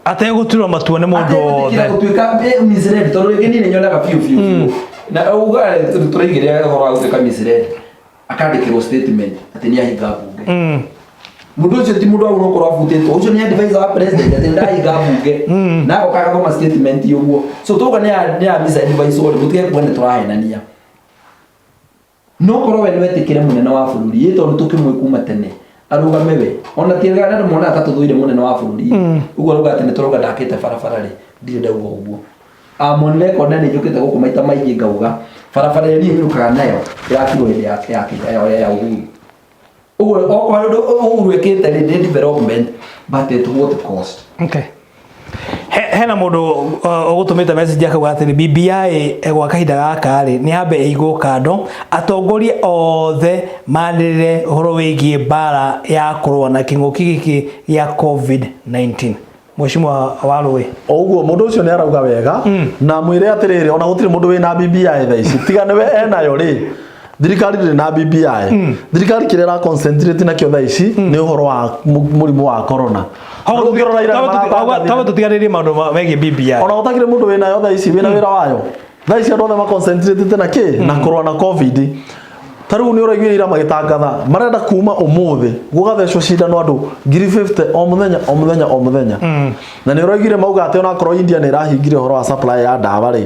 ategũturwo matua nĩ mũndũ wothe, gũtuĩka misled, tondũ rĩngĩ niĩ nĩ nyonaga biũ biũ biũ na uga tũraigĩrĩra ũhoro wa gũtuĩka misled, akandĩkĩrwo statement atĩ nĩ ahinga bunge. Mũndũ ũcio ti mũndũ wa gũkorwo abutĩtwo, ũcio nĩ advisor wa president atĩ ndahinga bunge, na agoka agathoma statement ũguo. So tuga nĩ ya misadvice rĩ, mũtige kuga nĩ tũrahenania. No korwo we nĩwetĩkĩre mũnene wa bũrũri ĩ, tondũ tũkĩmũĩ kuma tene arũgame we, ona ti andũ monaga ta tũthũire mũnene wa bũrũri ũguo arauga atĩ nĩ tũrauga ndakĩte barabara rĩ, ndirĩ ndauga ũguo. I'm on record na nĩ njũkĩte gũkũ maita maingĩ ngauga barabara ĩrĩa niĩ nyũkaga nayo ĩrakirwo hĩndĩ ya Uhuru. Ũguo okorwo harĩ ũndũ Uhuru ĩkĩte rĩ, nĩ development, but at what cost? Okay. Hena mũndũ ũgũtũmĩte message akauga atĩrĩ BBI gwa kahinda gaka rĩ nĩ yambe ĩigwo kando, atongoria othe manĩrĩre ũhoro wĩgiĩ mbara ya kũrũa na kĩng'ũki gĩkĩ gĩa COVID-19. Mheshimiwa Warũĩ. Oguo mũndũ ũcio nĩ arauga wega, na mwĩre atĩrĩrĩ, ona gũtirĩ mũndũ wĩna BBI thaa ici, tiga nĩwe enayo rĩ, thirikari ndĩrĩ na BBI. Thirikari kĩrĩa ĩra concentrate nakĩo thaa ici nĩ ũhoro wa mũrimũ wa corona. Taba tũtiganĩrie maũndũ megiĩ BBI. Ona gũtakĩrĩ mũndũ wĩnayo thaa ici wĩna wĩra wayo. Thaa ici andũ othe maconcentrate na kĩ? Na kũrũa na COVID. Ta rĩu nĩ ũraiguire ira magĩtangatha marenda kuma ũmũthĩ gũgathecwo cindano andũ 50,000 o mũthenya o mũthenya o mũthenya. Na nĩ ũraiguire mauga atĩ onakorwo India nĩ ĩrahingire ũhoro wa supply ya ndawa rĩ,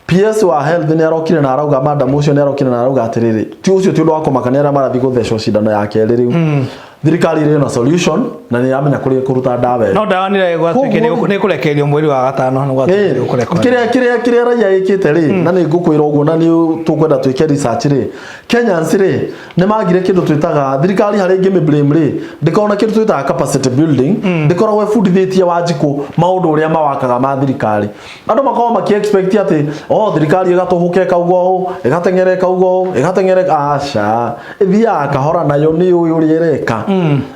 PS wa health nĩ arokire na arauga, madam ũcio nĩ arokire na arauga atĩrĩrĩ, ti ũcio ti ũndũ wa kũmakania arĩa marathiĩ gũthecwo cindano ya kerĩ rĩu. Thirikari ĩrĩ na solution na nĩ ĩramenya kũrĩa ĩkũruta ndawa ĩyo. No ndawa nĩ gwatuĩke nĩ kũrekererio mweri wa gatano, nĩ gwatuĩke nĩ ũkũrekwo. Kĩrĩa raia ĩkĩte rĩ, na nĩ ngũkwĩra ũguo na nĩ tũkwenda twĩke research rĩ, Kenyans rĩ nĩ magire kĩndũ twĩtaga thirikari harĩa ingĩ blame rĩ, ndĩkoragwo na kĩndũ twĩtaga capacity building, ndĩkoragwo ĩbundithĩtie Wanjikũ maũndũ ũrĩa mawakaga ma thirikari. Andũ makoragwo maki expect atĩ oh thirikari ĩgatũhũka ĩkauga ũũ, ĩgateng'era ĩkauga ũũ, ĩgateng'era, aca, ĩthiaga kahora nayo nĩ ũĩ ũrĩa ĩreka.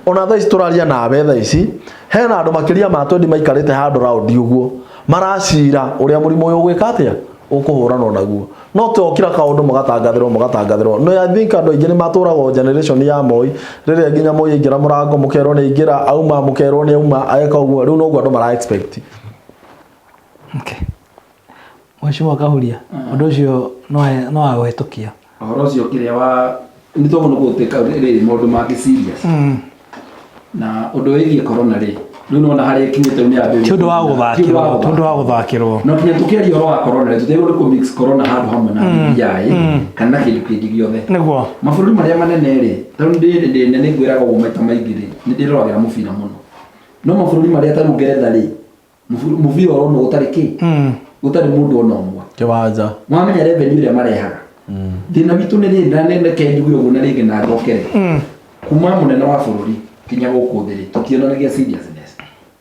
Ona thaa ici tũraria nawe thaa ici hena andũ makĩria ma 20 maikarĩte handũ raundi ũguo maracira ũrĩa mũrimũ ũyũ ũgwĩka atĩa, ũkũhũranwo naguo. No to kila kaũndũ mũgatangathĩrwo mũgatangathĩrwo. No I think andũ aingĩ nĩ matũragwo generation ya Moi, rĩrĩa nginya Moi aingĩra mũrango mũkerwo nĩ aingĩra, auma mũkerwo nĩ auma, eka ũguo, rĩu noguo andũ mara expect. Okay. Mheshimiwa Kahuria, ũndũ ũcio no agũhĩtũkia. Ũhoro ũcio kĩrĩa wa nĩ tondũ nĩ gũtuĩka rĩrĩ maũndũ mangĩ serious. Na ũndũ wĩgiĩ corona rĩ, rĩu nĩwona harĩa ĩkinyĩte rĩu nĩ yambĩrĩria. Ti ũndũ wa gũthakĩrwo, ti ũndũ wa gũthakĩrwo. No kinya tũkĩaria ũhoro wa corona rĩ, tũtiagĩrĩirwo nĩ kũ-mix corona handũ hamwe na BBI kana kĩndũ kĩngĩ gĩothe. Nĩguo. Mabũrũri marĩa manene rĩ, ta rĩu nĩ ngwĩraga ũguo maita maingĩ rĩ, nĩ ndĩroragĩra mũbira mũno. No mabũrũri marĩa ta rĩu Ngeretha rĩ, mũbira ũronwo gũtarĩ kĩ? Gũtarĩ mũndũ ona ũmwe. Kĩwanja. Wamenya revenue ĩrĩa marehaga. Thĩna witũ nĩ rĩrĩ, na nĩ reke njuge ũguo na rĩngĩ na njokere. Kuma mũnene wa bũrũri kinya gũkũ thĩ rĩ, tũtionanagia seriousness.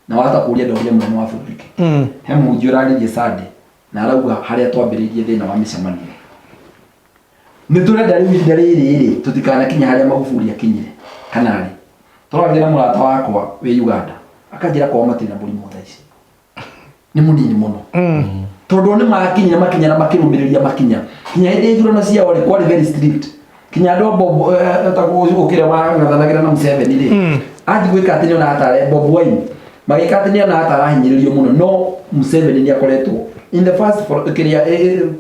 Na wahota kũũria ndorire mũnene wa bũrũri kĩ. He mũhunjia ũraririe Sunday na arauga harĩa twambĩrĩirie thĩna wa mĩcemanio. Nĩ tũrenda rĩu ihinda rĩrĩ rĩ, tũtikanakinye harĩa Magufuli akinyire. Kana rĩ, tũraria na mũrata wakwa wĩ Uganda, akanjĩra kwao matirĩ na mũrimũ thaa ici. Nĩ mũnini mũno. Tondũ nĩ makinyire makinya na makĩrũmĩrĩria makinya. Kinya hĩndĩ ya ithurano ciao rĩ, kwarĩ very strict. Kinya andũ a Bob, etagwo ũkĩrĩa wang'athanagĩra na Museveni rĩ, athiĩ gwĩka atĩ nĩonaga tarĩ Bob Wine, magĩka atĩ nĩonaga ta arahinyĩrĩrio mũno, no Museveni nĩakoretwo in the first kĩrĩa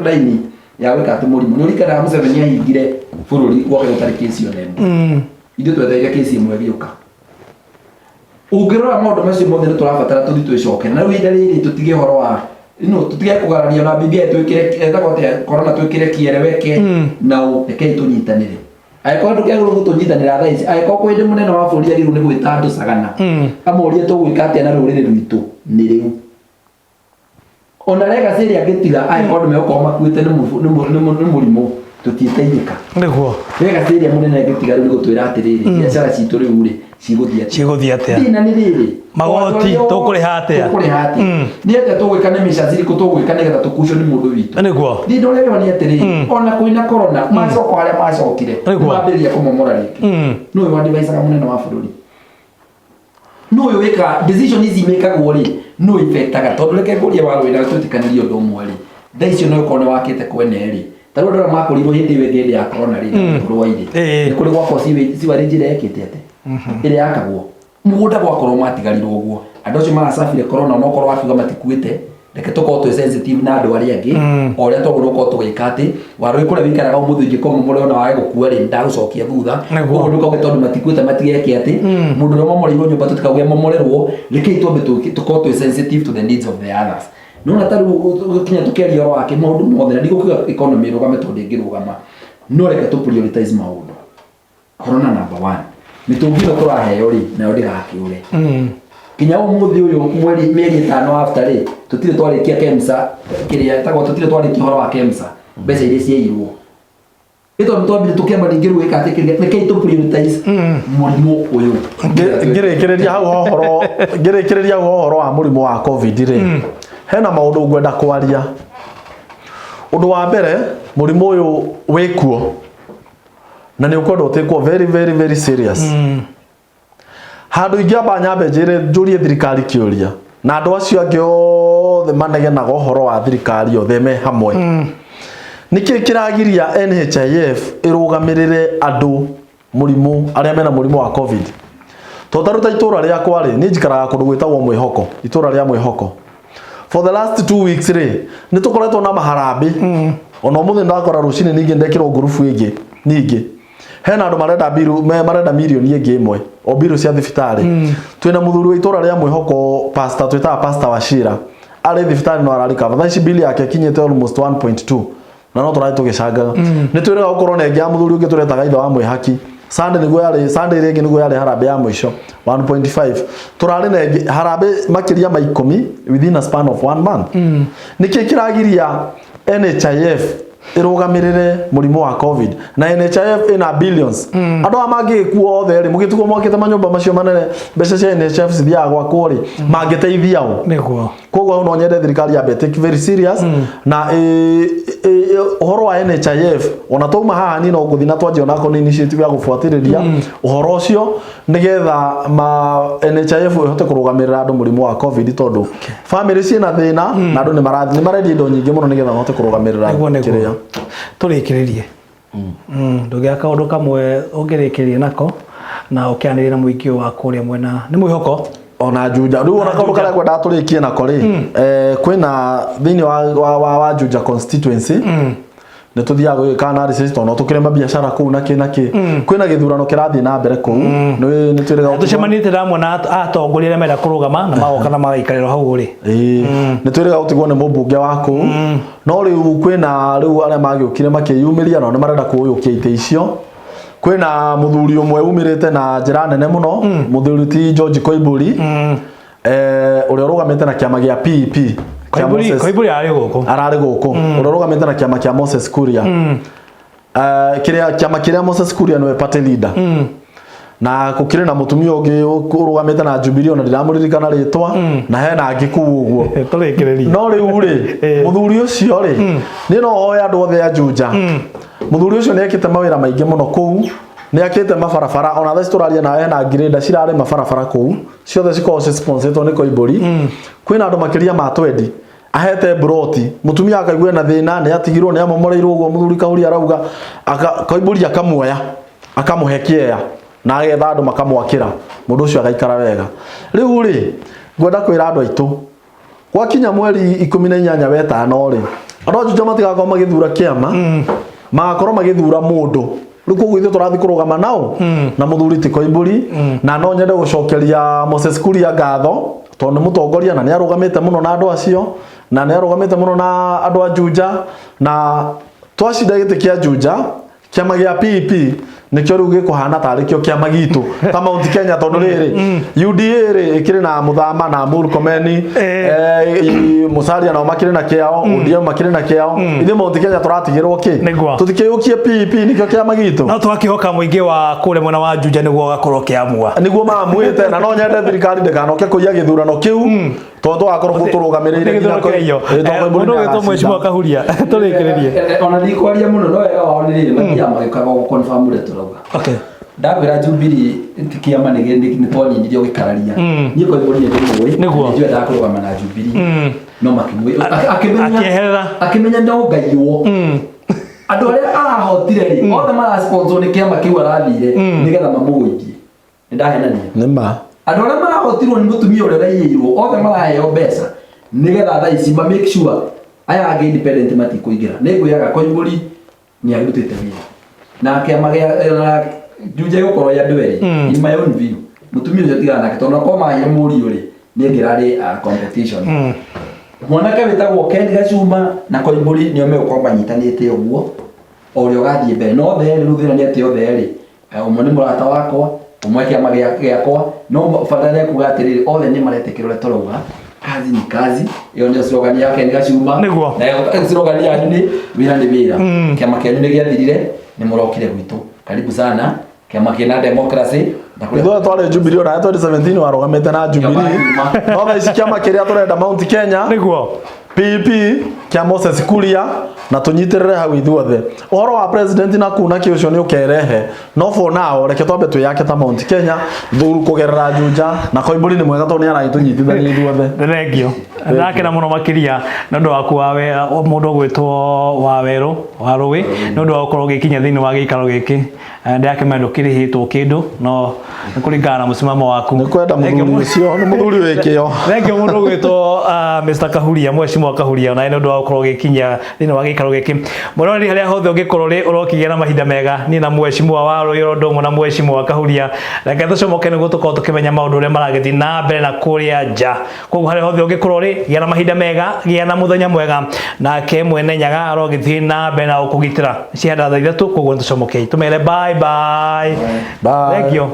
line ya gwĩka atĩ mũrimũ. Nĩ ũririkanaga Museveni ahingire Bũrũri gwake gũtarĩ kesi ona ĩmwe. Ithuĩ twetereire kesi ĩmwe ĩgĩũka. Ũngĩrora maũndũ macio mothe nĩ tũrabatara tũthiĩ twĩcokere. Na rĩu ihinda rĩrĩ tũtige ũhoro wa no tũtige kũgararia na BBI twĩkĩre etagwo atĩa corona twĩkĩre kĩereweke na ũ rekei tũnyitanĩre. Angĩkorwo ndũkĩagĩrĩirwo gũtũnyitanĩra thaa ici, angĩkorwo kwĩ hĩndĩ mũnene wa bũrũri agĩrĩirwo nĩ gwĩta andũ cagana amorie tũgwĩka atĩa na rũrĩrĩ rwitũ nĩ rĩu. Ona legacy ĩrĩa angĩtiga angĩkorwo andũ megũkorwo makuĩte nĩ mũbu- nĩ mũ- nĩ mũ- nĩ mũrimũ tũtiĩteithĩka. Nĩguo. Legacy ĩrĩa mũnene angĩtiga rĩu nĩ gũtwĩra atĩrĩrĩ, biacara citũ rĩu rĩ cigũthiĩ atĩa. Cigũthiĩ atĩa? Thĩna nĩ rĩrĩ, Magoti, andũ arĩa tũkũrĩha atĩa? Tũkũrĩha atĩa? Nĩ atĩa tũgwĩka, nĩ measures irĩkũ tũgwĩka nĩgetha tũkucio nĩ mũndũ witũ? Nĩguo. Thĩna ũrĩa wĩho nĩ atĩrĩrĩ, ona kwĩna corona macoka harĩa macokire Nĩguo. mambĩrĩria kũmomora rĩngĩ. Nũ ũyũ wadivaicaga mũnene wa bũrũri? Nũ ũyũ wĩkaga decision ici mĩkagwo rĩ? Nũ ifectaga? Tondũ reke ngũrie wa rwĩra twĩtĩkanĩrie ũndũ ũmwe rĩ, thaa icio no ũkorwo nĩ wakĩte kwene rĩ, ta rĩu andũ arĩa makũrirwo hĩndĩ ĩyo ĩngĩ hĩndĩ ya corona rĩ, rwai rĩ, nĩ kũrĩ gwakwo sewerage ĩrĩa ĩkĩte atĩ ĩrĩa yakagwo mũgũnda gwakorwo matigarirwo ũguo, andũ acio maracabire corona onokorwo wakiuga matikuĩte, reke tũkorwo twĩ sensitive na andũ arĩa angĩ o ũrĩa twagĩrĩirwo gũkorwo tũgĩka atĩ warũĩ kũrĩa wĩikaraga ũmũthĩ ũngĩkorwo mũmore ona wage gũkua rĩ, ndagũcokia thutha. Nĩguo. Ũguo ndũkauge tondũ matikuĩte matigeke atĩ mũndũ ũrĩa ũmomoreirwo nyũmba tũtikauge momorerwo, rekei twambe tũkorwo twĩ sensitive to the needs of the others. Nona ta rĩu gũkinya tũkĩaria ũhoro wake maũndũ mothe, na ndigũkiuga economy ĩrũgame tondũ ndĩngĩrũgama, no reke tũ prioritize maũndũ. Corona number one, mĩtũngi ĩno tũraheo rĩ, nayo ndĩgakĩũre. Kinya ũmũthĩ ũyũ mweri mĩeri 5 after rĩ, tũtirĩ twarĩkia KEMSA kĩrĩa ĩtagwo, tũtirĩ twarĩkia ũhoro wa KEMSA mbeca iria ciairwo nĩ tondũ twambire tũkĩamba ningĩ rĩu gwĩka atĩ kĩrĩa, rekei tũ prioritize mũrimũ ũyũ. Ngĩrĩkĩrĩria hau ũhoro, ngĩrĩkĩrĩria hau ũhoro wa mũrimũ wa COVID rĩ, hena maũndũ ngwenda kwaria. Ũndũ wa mbere, mũrimũ ũyũ wĩkuo na nĩ ũkwenda ũtĩkwo very very very serious. Handũ ingĩamba nyambe njĩre njũrie thirikari kĩũria na andũ acio angĩ othe manegenaga ũhoro wa thirikari othe me hamwe, nĩkĩ kĩragiria NHIF ĩrũgamĩrĩre andũ mũrimũ arĩa mena mũrimũ wa COVID? Tondũ ta rĩu ta itũra rĩakwa rĩ, niĩ njikaraga kũndũ gwĩtagwo Mwĩhoko, itũra rĩa Mwĩhoko, for the last 2 weeks rĩ, nĩ tũkoretwo na maharambĩ. Ona ũmũthĩ ndakora rũcinĩ ningĩ ndekĩrwo ngurubu ĩngĩ, ningĩ hena andũ marenda biru marenda mirioni ĩngĩ ĩmwe o biru cia thibitarĩ. Twĩna mũthuri wa itũra rĩa Mwĩhoko, pastor, twĩtaga Pastor Wachira, arĩ thibitarĩ no ararikava. Thaa ici bili yake ĩkinyĩte almost 1.2 na no tũrathiĩ tũgĩcangaga. Nĩ twĩrĩga gũkorwo na ĩngĩ ya mũthuri ũngĩ tũretaga ithe wa mwĩhaki. Sunday nĩguo yarĩ, Sunday ĩrĩa ĩngĩ nĩguo yarĩ harambĩ ya mũico 1.5. Tũrarĩ na ĩngĩ harambĩ makĩria ma 10 within a span of one month. Nĩkĩ kĩragiria NHIF ĩrũgamĩrĩre mũrimũ wa COVID? Na NHIF ĩna billions. Andũ aya mangĩgĩkua othe rĩ, mũgĩtigwo mwakĩte manyũmba macio manene, mbeca cia NHIF cithiaga gwakwo rĩ, mangĩteithia ũ? Nĩguo. Koguo hau no nyende thirikari yambe take very serious na ũhoro wa NHIF. Ona twauma haha niĩ no ngũthiĩ na twanjia onako nĩ initiative ya gũbuatĩrĩria ũhoro ũcio nĩgetha ma NHIF ĩhote kũrũgamĩrĩra andũ mũrimũ wa COVID, tondũ family ciĩna thĩna na andũ nĩ marathiĩ nĩ marendia indo nyingĩ mũno nĩgetha mahote kũrũgamĩrĩra Nĩguo, nĩguo. kĩrĩa. Tũrĩkĩrĩrie. Ndũgĩa kaũndũ kamwe ũngĩrĩkĩrĩria nako na ũkĩanĩrĩra na mũingĩ wa kũrĩa mwena nĩ Mwĩhoko. Ona Juja rĩu, ona kaũndũ karĩa ngwendaga tũrĩkie nako rĩ, kwĩna thĩinĩ wa Juja constituency nĩ tũthiaga gwĩka analysis tondũ no tũkĩrĩ mabiacara kũu na kĩ na kĩ. Kwĩna gĩthurano kĩrathiĩ na mbere kũu, nĩ twĩrĩga Tũcemanĩtie ndamwona atongoria arĩa marenda kũrũgama na magoka na magaikarĩra hau rĩ. Ĩĩ, nĩ twĩrĩga gũtigwo nĩ mũmbunge wa kũu, no rĩu kwĩna rĩu arĩa magĩũkire makĩyumĩria nao nĩ marenda kũyũkia itĩ icio. Kwĩna mũthuri ũmwe umĩrĩte na njĩra nene mũno, mũthuri ti George Koimburi, ũrĩa ũrũgamĩte na kĩama gĩa PEP kĩa Koimburi. Koimburi arĩ gũkũ. Ararĩ gũkũ, ũrĩa ũrũgamĩte na kĩama kĩa Moses Kuria, kĩrĩa kĩama kĩrĩa Moses Kuria nĩwe party leader, na gũkĩrĩ na mũtumia ũngĩ ũrũgamĩte na Jubilee, ona ndiramũririkana rĩtwa, na hena angĩ kũu ũguo. Tũrĩkĩrĩrie. No rĩu rĩ, mũthuri ũcio rĩ, niĩ no hoe andũ othe a Juja. Mũthuri ũcio nĩ ekĩte mawĩra maingĩ mũno kũu, nĩ akĩte mabarabara. Ona thaa ici tũraria nawe hena ngirĩnda cirarĩ mabarabara kũu, ciothe cikoragwo ci sponsored nĩ Koimbũri. Kwĩna andũ makĩria ma 20 ahete broti. Mũtumia akaigua ena thĩna, nĩ atigirwo, nĩ amomoreirwo ũguo mũthuri Kahuria arauga, Koimbũri akamuoya akamũhe kĩea na agetha andũ makamwakĩra, mũndũ ũcio agaikara wega. Rĩu rĩ, ngwenda kwĩra andũ aitũ, gwakinya mweri 18 wetano rĩ, andũ a Juja matigakorwo magĩthura kĩama, magakorwo magĩthura mũndũ. Rĩu koguo ithuĩ tũrathiĩ kũrũgama nao na mũthuri ti Koimbũri. Na no nyende gũcokeria Moses Kuria ngatho, tondũ nĩ mũtongoria na nĩ arũgamĩte mũno na andũ acio, na nĩ arũgamĩte mũno na andũ a Juja. Na twacinda gĩtĩ kĩa Juja, kĩama gĩa PEP nĩkĩo rĩu gĩkũhana tarĩ kĩo kĩama gitũ ta Mount Kenya, tondũ rĩrĩ UDA rĩ ĩkĩrĩ na Muthama na Murkomen, Musalia nao makĩrĩ na kĩao, ODM makĩrĩ na kĩao. Ithuĩ Mount Kenya tũratigĩrwo kĩ? Nĩguo. Tũtikĩyũkie PEP nĩkĩo kĩama gitũ. No twakĩhoka mũingĩ wa kũrĩa mwena wa Juja nĩguo ũgakorwo ũkĩamua. Nĩguo mamuĩte. Na no nyende thirikari ndĩkanoke kũiya gĩthurano kĩu, tondũ tũgakorwo tũrũgamĩrĩire nginya tondũ Koimbũri Mũndũ ũgĩtwo nĩagacinda. Mheshimiwa Kahuria, tũrĩkĩrĩrie. Ona ndikwaria mũno, no wega wao nĩ rĩrĩ, mathiaga magĩũkaga gũ confirm ũrĩa tũrauga. Ndakwĩra Jubilee ti kĩama, nĩ twaninirio gĩkararia. Niĩ Koimbũri nĩ ndĩmũĩ. Nĩ njuĩ kũrũgama na Jubilee, no makĩmwĩ akĩmenya Akĩeherera. Akĩmenya no ngaiyo andũ arĩa arahotire rĩ, othe marasponsor nĩ kĩama kĩu arathire nĩgetha mamũgũithie. Nĩ ndahenania? Nĩ ma. Andũ arĩa marahotirwo nĩ mũtumia ũrĩa ũraiyĩirwo, othe maraheo mbeca nĩgetha thaa ici ma make sure aya angĩ independent matikũingĩra. Nĩ ngwĩraga Koimbũri nĩ arutĩte wĩra na kĩama gĩa na Juja ĩgũkorwo ya andũ erĩ. In my own view, mũtumia ũcio tigana nake, tondũ akorwo mahire mũriũ rĩ, nĩ ĩngĩrarĩ competition. Mwanake wĩtagwo Ken Gacuma na Koimbũri nĩo megũkorwo manyitanĩte ũguo o ũrĩa ũgathiĩ mbere. No othe erĩ rĩu thĩna nĩ atĩ othe erĩ, ũmwe nĩ mũrata wakwa, ũmwe kĩama gĩakwa, no bata nĩ kuga atĩrĩrĩ, othe nĩ maretĩkĩra ũrĩa tũrauga, kazi ni kazi. Ĩyo nĩyo slogan ya Ken Gacuma. Na ĩyo slogan yanyu nĩ wĩra nĩ wĩra. Kĩama kĩanyu nĩ gĩathirire, nĩ mũrokire gwitũ, karibu sana, kĩama kĩna democracy na kũrĩa. Ithuĩ twarĩ Jubilee, ona 2017 warũgamĩte na Jubilee, no thaa ici kĩama kĩrĩa tũrenda Mount Kenya, PEP kĩa Moses Kuria, na tũnyitĩrĩre hau ithuothe. Ũhoro wa president na kuna kĩ ũcio nĩ ũkerehe, no for now reke twambe twĩyake ta Mount Kenya thuru kũgerera Juja, na Koimbũri nĩ mwega tondũ nĩ aragĩtũnyitithania ithuothe. Thengio, ndakena mũno makĩria nĩ ũndũ waku wa mũndũ ũgwĩtwo wa werũ wa rũĩ, nĩ ũndũ wa gũkorwo ũgĩkinya thĩinĩ wa gĩikaro gĩkĩ. Ndĩrakĩmenya ndũkĩrĩhĩtwo kĩndũ, no nĩ kũringana na mũsimamo waku. Nĩ kwenda mũthuri ũcio, nĩ mũthuri wĩ kĩo. Thengio mũndũ ũgwĩtwo Mr. Kahuria, Mheshimiwa Kahuria, onawe nĩ ũndũ wa gũkorwo ũgĩkinya thĩinĩ wa gĩikaro gĩkĩ. Mwĩroreri, harĩa hothe ũngĩkorwo ũrĩ, ũrokĩgĩa na mahinda mega. Niĩ na Mheshimiwa wa Rũĩ ũndũ ũmwe na Mheshimiwa Kahuria, reke tũcomoke nĩguo tũkorwo tũkĩmenya maũndũ ũrĩa maragĩthiĩ na mbere na kũrĩa nja. Koguo harĩa hothe ũngĩkorwo ũrĩ, gĩa na mahinda mega, gĩa na mũthenya mwega, nake mwene Nyaga arogĩthiĩ na mbere na gũkũgitĩra. Cihanda thaa 3, koguo nĩtũcomokei tũmere bye bye. Bye. Thank you.